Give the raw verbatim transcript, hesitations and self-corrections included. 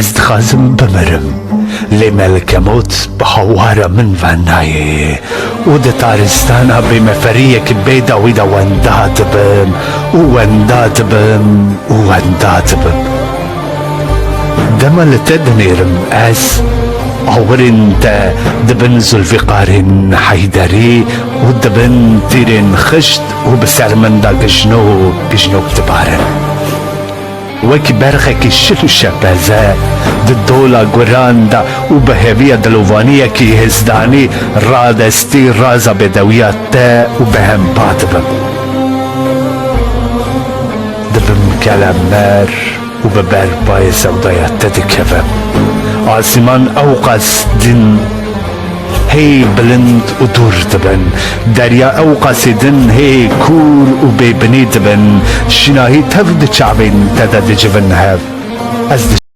Ez dixwazim bimirim, lê Melkemot bi hawara min ve nayê û di taristana bêmeferiyek bê dawî de wenda dibim û wenda dibim û wenda dibim. Dema li te dinêrim ez, awirên te dibin zulfîqarên Heyderî û dibin tîrên xişt û bi ser min de gijno gijnok dibarin. Wek berxekî şil û şepeze di dola guran de û bi heviya dilovaniyekî hêzdanî radestî raza bêdewiya te û bihempa dibim. Dibim kelemer û bi berpayê sewdaya te dikevim. Asîman ewqas din hê bilind û dûr dibin. Derya ewqasî din hê kûr û bêbinî dibin. Şînahî tev di çavên te de dicivin hev. Ez di